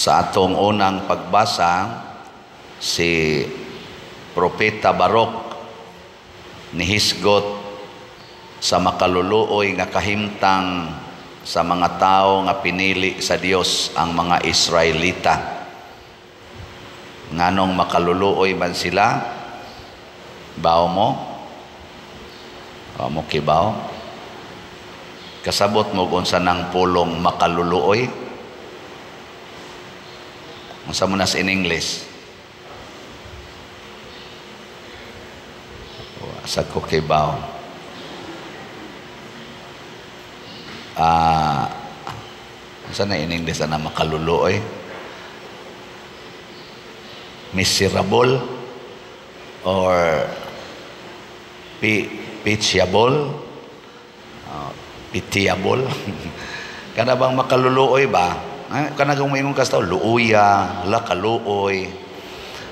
Sa atong unang pagbasa, si Propeta Barok nihisgot sa makaluluoy nga kahimtang sa mga tao nga pinili sa Dios, ang mga Israelita. Nganong makaluluoy man sila? Bao mo? O mo kibaw? Kasabot mo kung unsa nang pulong makaluluoy? Unsa mo nas in English? Sa ko kibaw. Unsa na in English ana makaluluoy? Miserable or pitiable? Pitiable? Kana bang makaluluoy ba? Kana kung moingon ka sa tao, luoya, la kaluoy.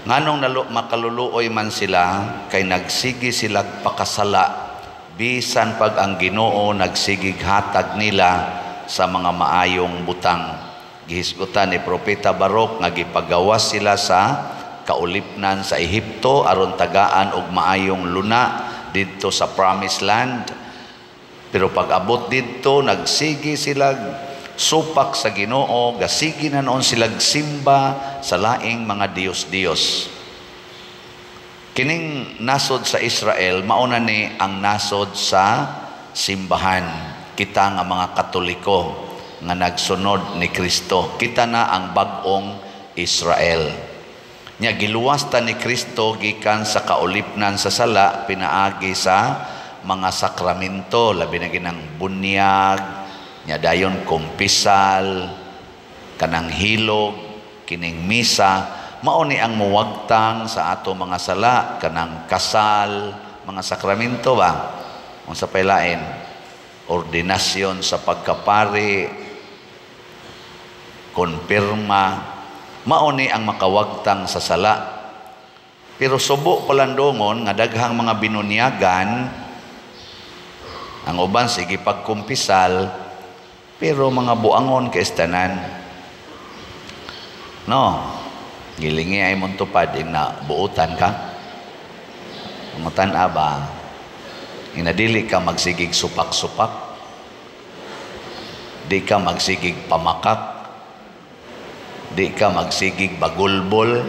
Nganong makaluluoy man sila, kay nagsigi sila pakasala bisan pag ang Ginoo nagsigig hatag nila sa mga maayong butang. Gihisgutan ni Propeta Barok nga gipagawas sila sa kaulipnan sa Ehipto aron tagaan og maayong luna didto sa Promised Land. Pero pag abot didto, nagsigi sila supak sa Ginoo, gasigi na noon sila simba sa laing mga diyos-diyos. Kining nasod sa Israel, mauna ni ang nasod sa simbahan. Kita nga mga Katoliko nga nagsunod ni Kristo, kita na ang bag-ong Israel. Nya giluwas ta ni Kristo gikan sa kaulipnan sa sala pinaagi sa mga sakramento, labi na ginang bunyag, nya dayon kumpisal, kanang hilog, kining misa, mao ni ang muwagtang sa ato mga sala, kanang kasal, mga sakramento ba? Unsa pay lain? Ordinasyon sa pagkapari, konpirma, mao ni ang makawagtang sa sala. Pero subo palandongon nga daghang mga binunyagan, ang uban sige pagkumpisal, pero mga buangon kay tanan. No, gilingi ay mong tupad, ing na buutan ka. Pangutan-a ba? Inadili ka magsigig supak-supak. Di ka magsigig pamakak. Di ka magsigig bagulbol.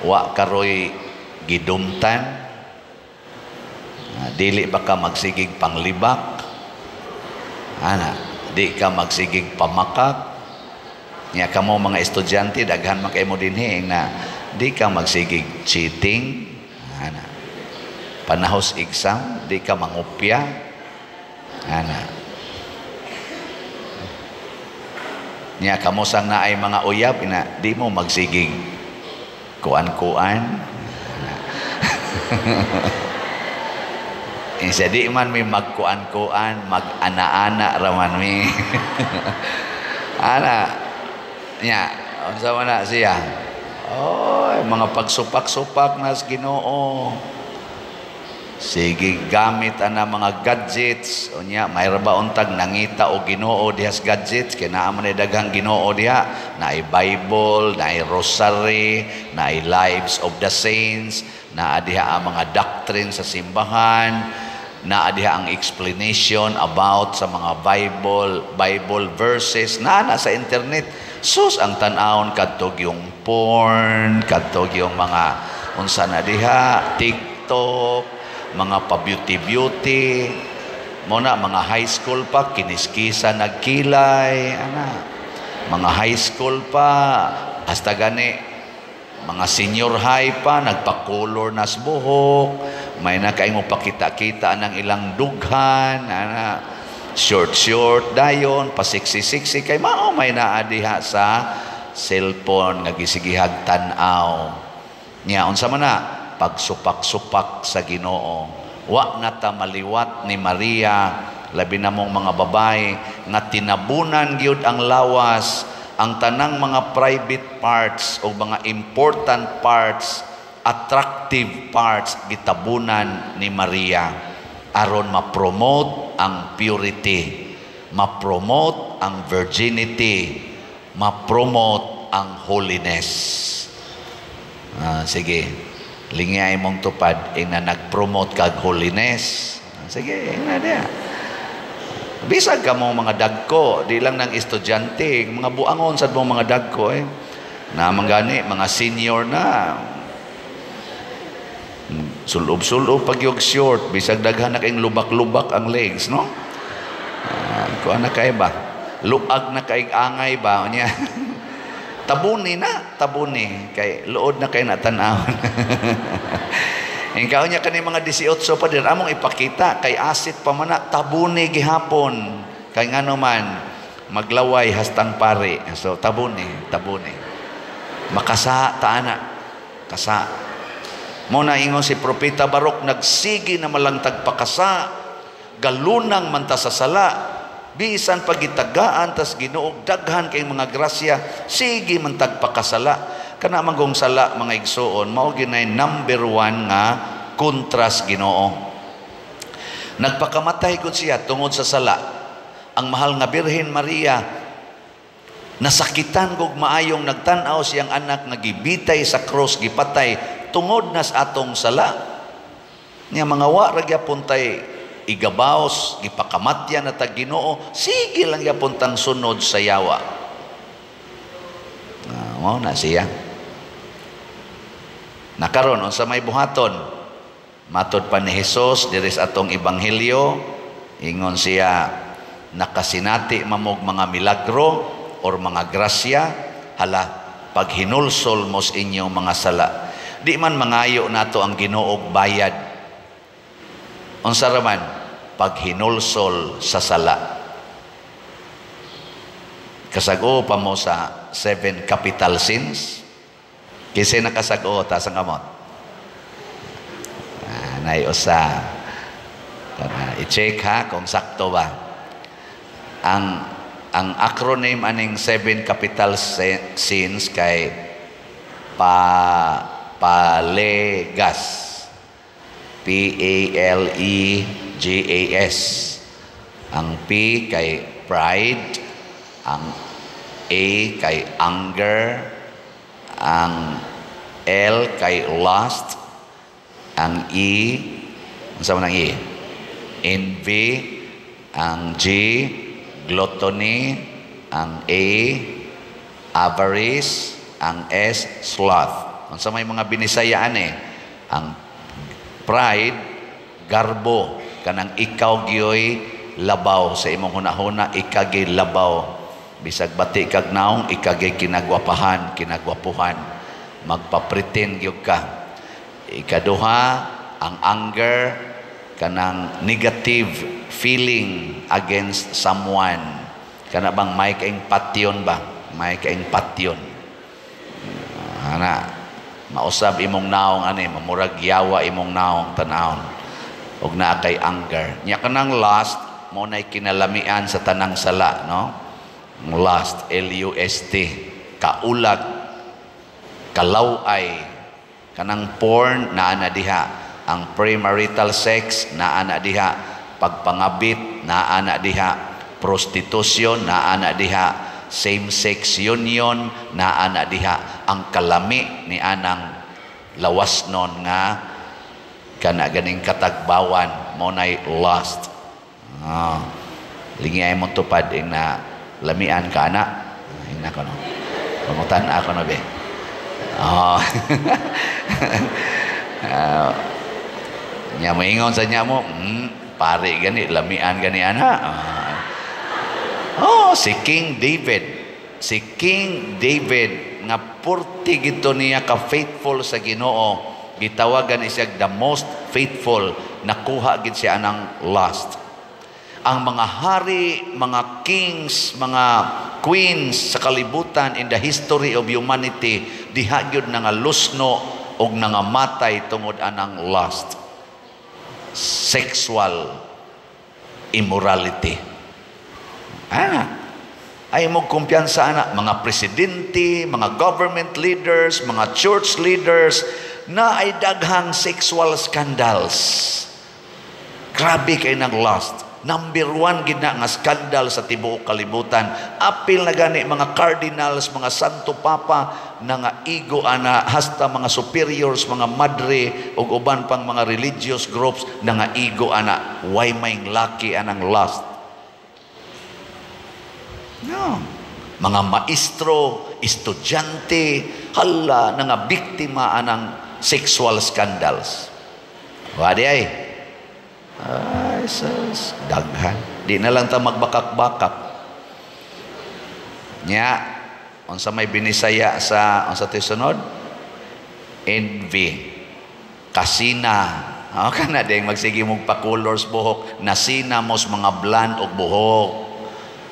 Wa karoy gidumtan. Dili ba ka magsigig panglibak? Ana, di ka magsigig pamakak. Nya kamo mga estudyante, daghan man kay mo dinhi na di ka magsigig cheating. Ana. Panahos exam, di ka mangupya. Ana. Nya kamo sang naay mga uyab ina, di mo magsigig kuan-kuan. Insa di man mi magkuan-kuan, mag-ana-ana raman mi. Ana. Nya, unsa man na siya? Oy, mga pagsupak-supak nas Ginoo. Sige gamit ana mga gadgets. Unya, may ra ba untag nangita og Ginoo dihas gadgets kay naa man daghang Ginoo diha, naay Bible, naay rosary, naay lives of the saints, naa diha ang mga doctrine sa simbahan, naa diha ang explanation about sa mga Bible verses, naa na sa internet. Sus, ang tan-awon kadtog yung porn, kadtog yung mga unsa na diha, TikTok, mga pa-beauty-beauty, mo na mga high school pa, kiniskisa nagkilay, ana. Mga high school pa, hasta gani, mga senior high pa, nagpa-color nas buhok, may na kay mo pakita-kita ng ilang dughan, ana. Short-short dayon, pasiksi-siksi, kay mao may naa diha sa cellphone nga gisigihag tan-aw. Nya, unsa man na? Pagsupak-supak sa Ginoo. Wa na ta maliwat ni Maria, labi na mong mga babae, nga tinabunan gyud ang lawas, ang tanang mga private parts o mga important parts, attractive parts, gitabunan ni Maria aron ma-promote ang purity, ma-promote ang virginity, Ma-promote ang holiness. Ah, sige. Lingay mong tupad ing na nag-promote kag holiness. Ah, sige, ing na diya. Bisag ka mo mga dagko, di lang ng estudyante, mga buangon sad mo mga dagko eh. Na gani mga senior na sulob-sulob pag yung short, bisag daghan na kayong lubak-lubak ang legs, no? Kuan na kay ba? Luag na kay angay ba niya? Tabuni na, tabuni kay luod na kay na tan-awon. Ikaw niya kani mga 18 pa din among ipakita kay asit pa man na, tabuni gihapon. Kay ngano man maglaway hastang pare. So tabuni, tabuni. Makasa ta ana. Kasa. Mo na ingon si Propeta Barok, nagsige na malang tagpakasa, galunang man ta sa sala, bisan pagitagaan tas Ginoo daghan kay mga grasya, sige man tagpakasala. Kana manggong sala, mga igsuon, mao ginay number one nga kontras Ginoo. Nagpakamatay gud siya tungod sa sala. Ang mahal nga Birhen Maria nasakitan gog maayong nagtan-aw siyang anak nga gibitay sa cross, gipatay tungod nas atong sala. Nya mga wa ra gyapon tay igabaws, gipakamatyan na tag Ginoo, sige lang gyapon tang sunod sa yawa. Ah, mao na siya. Nakaron unsa may buhaton? Matod pa ni Hesus diri sa atong ebanghelyo, ingon siya, nakasinati mamog mga milagro or mga grasya, hala, paghinulsol mo sa inyong mga sala. Di man mangayo nato ang Ginoo bayad. Unsa ra man? Paghinulsol sa sala. Kasag-o pa mo sa seven capital sins? Kasi nakasag-o, taas ang kamot. Ah, nay usa. Tara, i-check ha kung sakto ba. Ang acronym aning seven capital sins kay PALEGAS. P A L E G A S. Ang P kay pride, ang A kay anger, ang L kay lust, ang E, unsa man ang E? Envy, ang G, gluttony, ang A, avarice, ang S, sloth. Unsa may mga binisayaan eh? Ang pride, garbo, kanang ikaw gyoy labaw sa imong hunahuna, ikaw labaw. Bisag bati kag naong, ikaw kinagwapahan, kinagwapuhan. Magpa-pretend gyud ka. Ikaduha, ang anger, kanang negative feeling against someone. Kana bang may kaing patyon ba? May kaing patyon. Ana, mausab imong naong ani, mamurag yawa imong naong tanawon. Ug naa kay anger. Nya kanang lust, mo nay kinalamian sa tanang sala, no? Lust, L U S T, kaulag, kalaway, kanang porn naa na diha, ang premarital sex naa na diha, pagpangabit naa na diha, prostitution naa na diha, same-sex union naa na diha. Ang kalami ni anang lawas nun nga kana ganing katagbawan mo nay lust. Ah, lingi ay mo tupad ing na lamian ka ana. Ing na kono. Pangutan ako no be. Oh. Nya moingon sa nya mo, pare gani lamian gani ana. Oh, si King David. Si King David nga purti gito niya ka faithful sa Ginoo. Gitawagan siya the most faithful, nakuha gid siya anang lust. Ang mga hari, mga kings, mga queens sa kalibutan in the history of humanity, diha gyud nangalusno og nangamatay tungod anang lust. Sexual immorality. Ah, ay mo kumpiyansa ana mga presidente, mga government leaders, mga church leaders na ay daghang sexual scandals. Grabe kay nang lust. Number one gid na nga skandal sa tibuok kalibutan. Apil na gani mga cardinals, mga santo papa na nga igo ana, hasta mga superiors, mga madre ug uban pang mga religious groups na nga igo ana. Way may laki anang lust. No. Mga maestro, estudyante, hala, na nga biktima anang sexual scandals. Wa di ay. Ay, sus, daghan. Di na lang ta magbakak-bakak. Nya, unsa may binisaya sa unsa to'y sunod? Envy. Kasina. Oh, kana ding magsige mong pa-colors buhok, nasina mos mga blonde og buhok.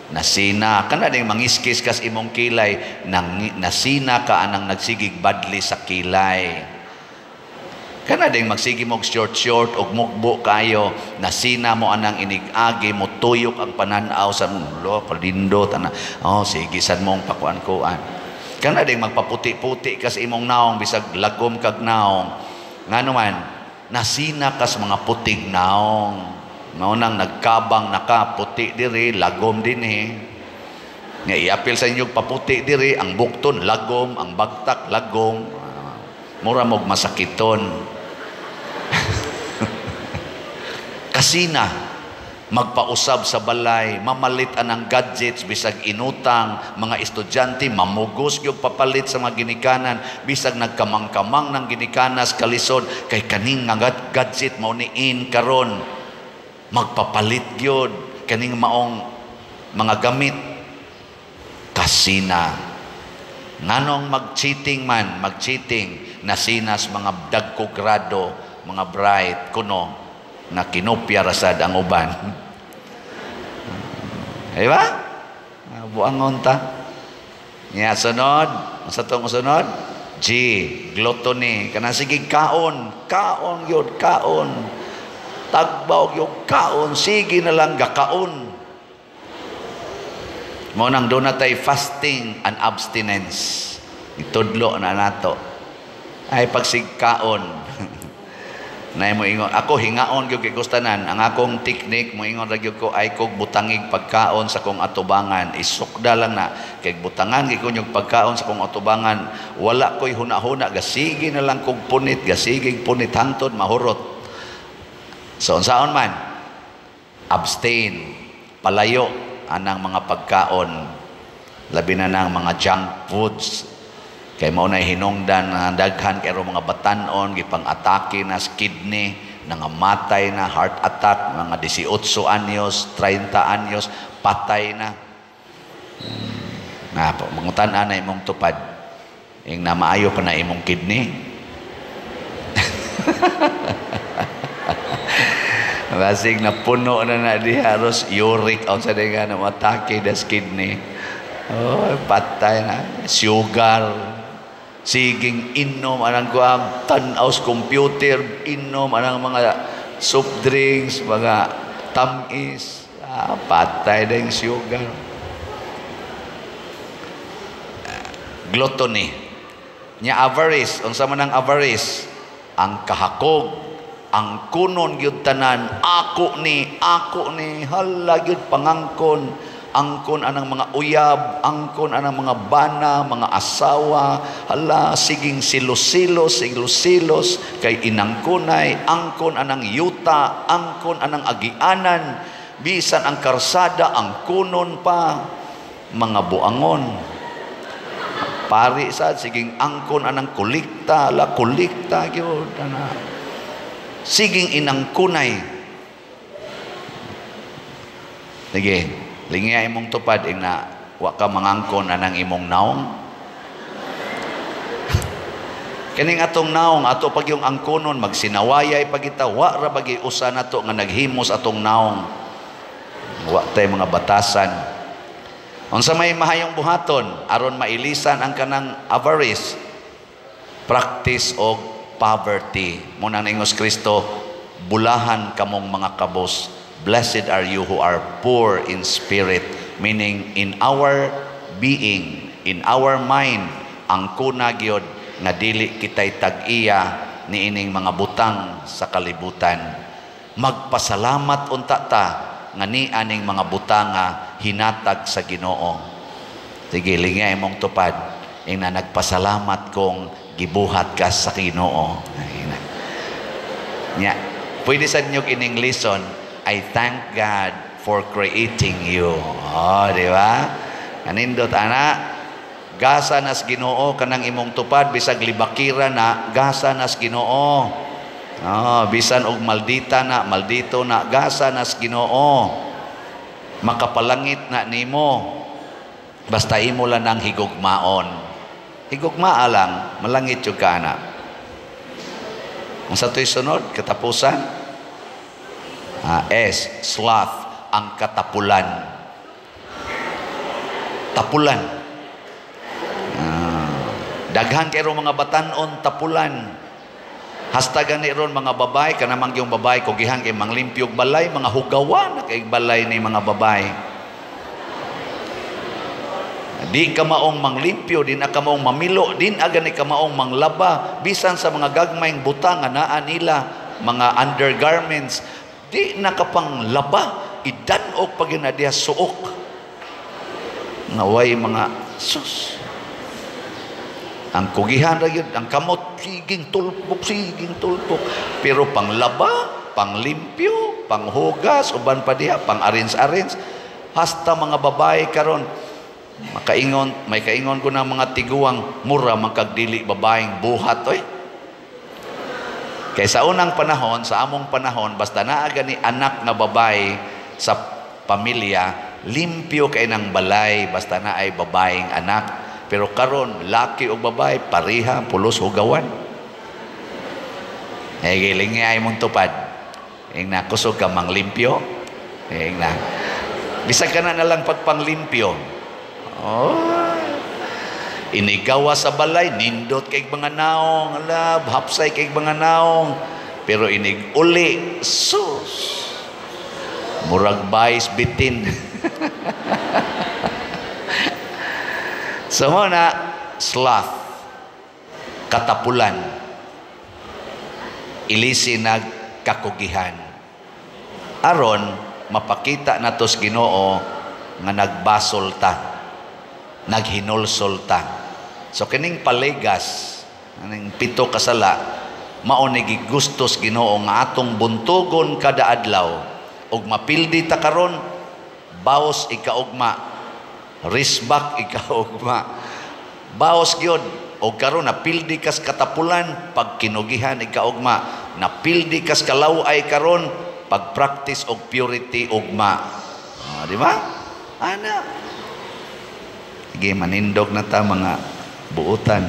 Nasina kana ding mangiskis kas imong kilay, nang nasina ka anang nagsigig badli sa kilay. Kana ding magsige mog short short og mugbo kayo, nasina mo anang inig-agi mo tuyok ang pananaw sa lo kalindot ana. Oh, sige sad mong pakuan-kuan. Kana ding magpaputi-puti kas imong naong bisag lagom kag naong. Ngano man nasina kas mga puting naong. Mao nang nagkabang naka puti diri, lagom dinhi. Nga iapil sa inyong paputi diri, ang bukton lagom, ang bagtak lagom. Mura mog masakiton. Kasina, magpausab sa balay, mamalit anang gadgets bisag inutang, mga estudyante mamugos gyud papalit sa mga ginikanan bisag nagkamang-kamang ng ginikanas kalisod kay kaning nga gadget mao ni in karon. Magpapalit gyud kaning maong mga gamit. Kasina. Nganong mag-cheating man, mag-cheating, nasinas mga dagko grado, mga bright kuno na kinopya rasad ang uban. Di ba? Buangon ta. Nya sunod, sa tong sunod, G, gluttony. Kana sige kaon, kaon gyud, kaon. Tagbaw yung kaon, sige na lang gakaon. Mao nang doon natay fasting and abstinence. Itudlo na nato. Ay pagsigkaon. Nay mo ingon, ako hingaon gyud kay gustanan. Ang akong teknik mo ingon ra gyud ko ay kog butangig pagkaon sa kong atubangan. Isukda lang na kay butangan gyud ko yung pagkaon sa kong atubangan. Wala ko'y huna-huna, gasige na lang kog punit, gasigig punit hangtod mahurot. So, unsaon man? Abstain. Palayo anang mga pagkaon. Labi na nang mga junk foods. Kay mao na hinungdan nga daghan kay mga batan-on, gipang-atake na sa kidney, nangamatay na, heart attack, mga 18 anyos, 30 anyos, patay na. Na, mangutan-an na imong tupad. Ing na maayo pa na imong kidney. Basig na puno na na diha ros uric ang sa dinga na matake das kidney. Oh, patay na. Sugar. Siging inom anang kuam tan-aw sa computer, inom anang mga soft drinks, mga tamis. Ah, patay na yung sugar. Gluttony. Nya avarice, unsa man ang avarice? Ang kahakog, ang kunon gyud tanan, ako ni, hala gyud pangangkon, angkon anang mga uyab, angkon anang mga bana, mga asawa, hala siging silos-silos, silos-silos kay inangkunay, angkon anang yuta, angkon anang agianan, bisan ang karsada, ang kunon pa, mga buangon. Pari sad siging angkon anang kolekta, la kolekta gyud ana. Siging inangkunay. Sige, lingiya imong tupad ing na wa ka mangangkon anang imong naong. Kining atong naong ato pag yung angkonon magsinawayay pagita wa ra bagi usa nato nga naghimos atong naong. Wa tay mga batasan. Unsa may mahayong buhaton aron mailisan ang kanang avarice? Practice og poverty. Muna ningos Kristo, bulahan kamong mga kabos. Blessed are you who are poor in spirit, meaning in our being, in our mind, ang kuna gyud nga dili kitay tag-iya niining mga butang sa kalibutan. Magpasalamat unta ta nga ni aning mga butanga hinatag sa Ginoo. Sige, lingay imong tupad. Ingna, "Nagpasalamat kong gibuhat ka sa Ginoo." Nya, pwede sa inyo ining lesson, "I thank God for creating you." Oh, di ba? Kanindot ana, gasa nas Ginoo kanang imong tupad, bisag libakira na, gasa nas Ginoo. Oh, bisan og maldita na, maldito na, gasa nas Ginoo. Makapalangit na nimo. Basta imo lang nang higugmaon. Higugmaa lang, malangit yung ka na. Ang sa to'y sunod, katapusan. S, sloth, ang katapulan. Tapulan. Daghan kay mga batanon tapulan. Hasta gani ron mga babae, kanamang yung babae, kugihan kay manglimpyog balay, mga hugawan na kay balay ni mga babae. Di ka maong manglimpyo, di na ka maong mamilo, di na gani ka maong manglaba, bisan sa mga gagmayng butang nga naa nila, mga undergarments, di na ka pang laba, idan-og pag na diha suok. Nga way mga sus. Ang kugihan ra gyud, ang kamot siging tulpok, siging tulpok. Pero panglaba, panglimpyo, panghugas, uban pa diha, pang arrange-arrange. Hasta mga babae karon makaingon, may kaingon ko ng mga tiguang, mura man kag dili babaeng buhat oy. Kay sa unang panahon, sa among panahon, basta naa gani anak nga babae sa pamilya, limpyo kay ng balay basta na ay babaeng anak. Pero karon, laki o babae, pareha, pulos hugawan. Eh, giling ay mong tupad. Ing na, kusog ka manglimpyo. Ing na. Bisag ka na lang pagpanglimpyo. Oh. Inigawa sa balay, nindot kay mga naong, alab, hapsay kay mga naong. Pero inig uli, sus. Murag bayis bitin. So mo na, sloth, katapulan, ilisi nagkakugihan. Aron, mapakita natos Ginoo nga nagbasol ta, naghinulsol ta. So kining palegas, aning pito kasala, mao ni gigustos Ginoo nga atong buntugon kada adlaw ug mapildi ta karon, baos ikaugma, risbak ikaugma, baos gyud. Og karon napildi kas katapulan, pag kinugihan ikaugma, napildi kas kalaway karon, pag practice og purity ugma. Di ba? Ana. Sige, manindog na ta mga buutan.